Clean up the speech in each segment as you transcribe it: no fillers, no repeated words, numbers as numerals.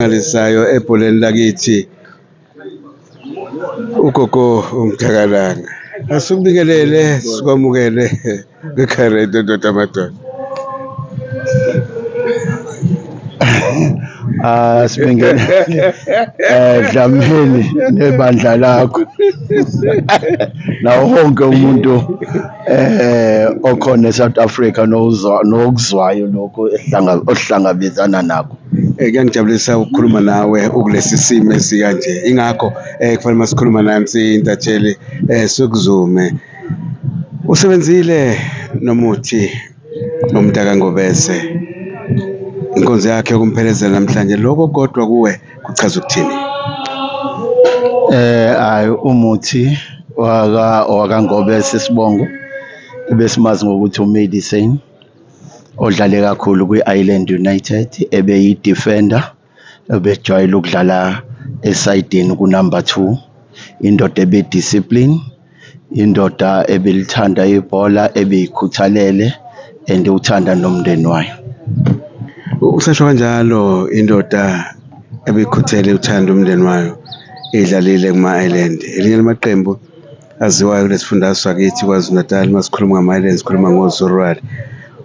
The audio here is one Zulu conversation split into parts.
Mangalisayo ebholeni lakithi, ugogo umthakalanga. Asikubingelele, sikwamukele kwiKhaya Radio Ndoda Madoda. Asibingelele Dlamini nebandla lakho nawo wonke umuntu okhona eSouth Africa nozwa nokuzwayo lokho ohlangabezana nakho. Kuyangijabulisa ukukhuluma nawe ukulesi simo esikanje. Ingakho kufanele masikhuluma nansi intatheli sikuzume. Usebenzile nomuthi nomntakaNgobese. Inkonzo yakhe yokumphelezela namhlanje lokho kodwa kuwe kuchaza ukuthini? Ayi, umuthi waka wakaNgobese isibongo ebesimazi ngokuthi uMedicine odlale kakhulu kwi-Island United, ebeyi-defender, ebejwayele ukudlala esayidini ku-number two, indoda ebe-discipline, indoda ebelithanda ibhola, ebeyikhuthalele and ewuthanda nomndeni wayo. Usasho kanjalo, indoda ebikhuthele uthanda umndeni wayo, idlalile kuma-Island, elinye lamaqembu aziwayo kulesifundazwe sakithi KwaZulu Natal. Masikhuluma ngama-Islands, sikhuluma ngoZurwali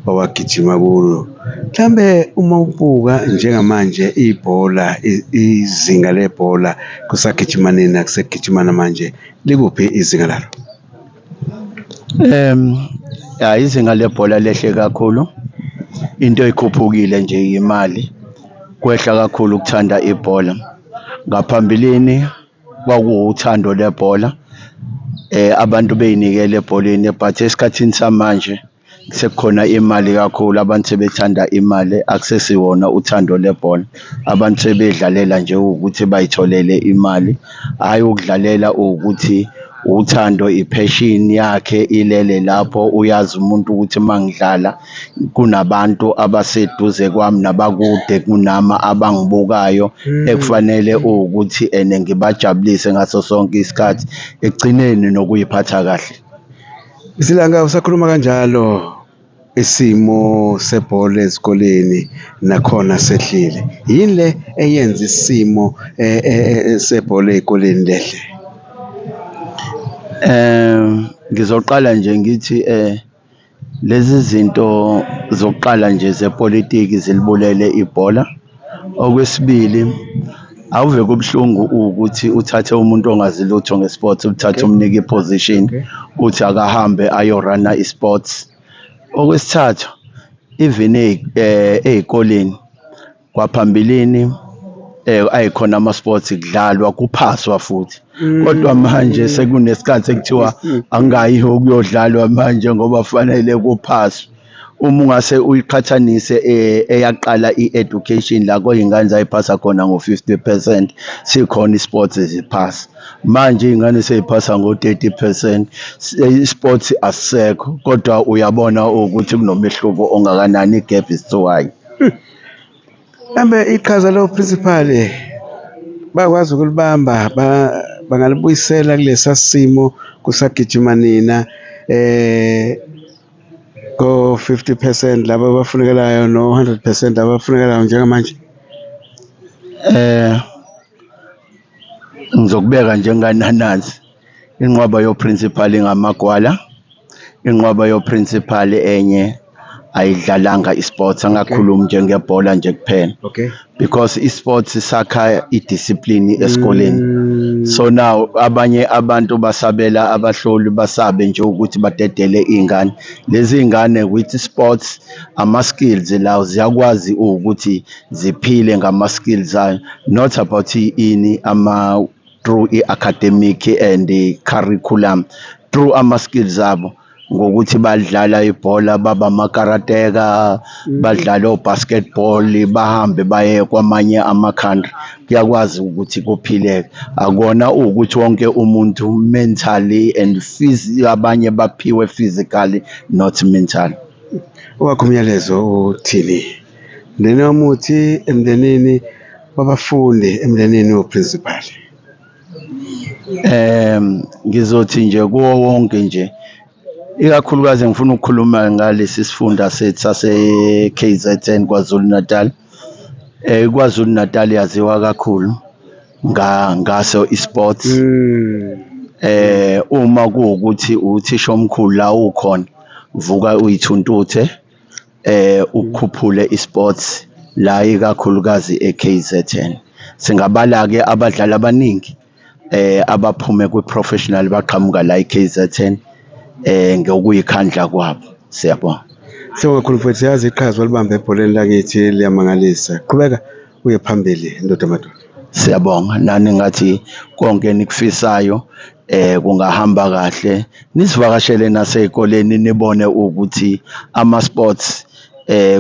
owagijima kulo. Mhlambe uma ubuka njengamanje ibhola, izinga lebhola kusagijima nina, kusegijima namanje, likuphi izinga lalo? Ya, izinga lebhola lehle kakhulu, into ekhuphukile nje imali, kwehla kakhulu ukuthanda ibhola. Ngaphambilini kwakuwuthando lebhola, abantu bey'nikele ebholeni but esikhathini samanje sekukhona imali kakhulu, abantu sebethanda imali akusesiwona uthando lebhola. Abantu sebedlalela nje ukuthi bayitholele imali, hhayi ukudlalela ukuthi uthando i-passion yakhe ilele lapho, uyazi umuntu ukuthi mangidlala kunabantu abaseduze kwami nabakude kunami abangibukayo ekufanele ukuthi ene ngibajabulise ngaso sonke isikhathi, ekugcineni nokuy'phatha kahle. Silanga, usakhuluma kanjalo, isimo sebhola ezikoleni nakhona sehlile. Yini le eyenza isimo sebhola ey'koleni lehle? Ngizoqala nje ngithi lezi zinto zokuqala nje zepolitiki zilibulele ibhola. Okwesibili, ave kubuhlungu ukuthi uthathe umuntu ongazi lutho nge-sports, umthathe umnike i-position, uthi akahambe ayo-run-a i-sports. Okwesithathu, even ey'koleni kwaphambilini ayikhona ama-sports kudlalwa kuphaswa futhi, kodwa manje sekunesikhathi ekuthiwa akungayiwa ukuyodlalwa manje ngoba kufanele kuphaswe. Uma ungase uyiqhathanise eyaqala i-education la kwey'ngane zay'phasa khona ngo-50%, sikhona i-sports ziphasa. Manje iy'ngane sey'phasa ngo-30%, i-sports asisekho kodwa uyabona ukuthi kunomehluko ongakanani, i-gap is too high. Mhlambe iqhaza lo-principal bakwazi ukulibamba, bangalibuyisela kulesa simo kusagijima nina ko-50% laba abafunekelayo no-100% laba abafunekelayo njengamanje? Ngizokubeka njengananazi, inqwaba yo-principal ingamagwala, inqwaba yo-principal enye ayidlalanga i-sports, angakhulumi nje ngebhola nje kuphela. Because i-sports sakha i-discipline esikoleni. So now abanye abantu basabela abahloli, basabe nje ukuthi badedele iy'ngane. Lezi iy'ngane with sports ama-skills lawo ziyakwazi ukuthi ziphile ngama-skills ayo, not about ini ama through i-academic and curriculum, through ama-skills abo ngokuthi badlala ibhola baba amakarateka, badlale o-basketball, bahambe baye kwamanye ama-country, kuyakwazi ukuthi kuphileke. Akona ukuthi wonke umuntu mentally and abanye baphiwe physically not mentally. Owakho umyalezo uthini? Mndeni waMuthi, emndenini wabafundi, emndenini wo-principal. Ngizothi nje kuwo wonke nje ikakhulukazi ngifuna ukukhuluma ngalesi sifunda sethu sase KZN KwaZulu Natal. KwaZulu Natal yaziwa kakhulu ngaso isports. Uma kuwukuthi uthisha omkhulu la ukhona, vuka uyithuntuthe ukukhuphule isports la ikakhulukazi e-KZN. Singabala-ke abadlali abaningi abaphume kwi-professional baqhamuka la e-KZN ngokuyikhandla kwabo. Siyabonga. Sibonga kakhulu mfowethu, yazi iqhaza olibambe ebholeni lakithi liyamangalisa. Qhubeka uye phambili ndoda madoda. Siyabonga nani ngathi konke enikufisayo kungahamba kahle. Nisivakashele nasey'koleni nibone ukuthi ama-sports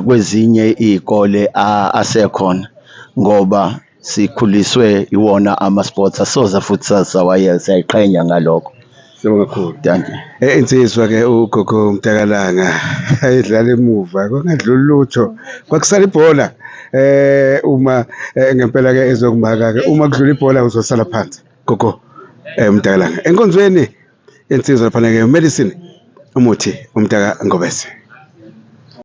kwezinye iy'kole asekhona ngoba sikhuliswe iwona ama-sports asoze futhi sawayeka siyayiqhenya ngalokho. Sibonga kakhulu. Thank you. Insizwa-ke ugogo Mtakalanga ayidlala emuva kwangadluli lutho kwakusala ibhola uma ngempela ke ezokumaka ke uma kudlula ibhola uzosala phansi gogo Mtakalanga enkonzweni insizwa lapha ke medicine umuthi umntaka Ngobese.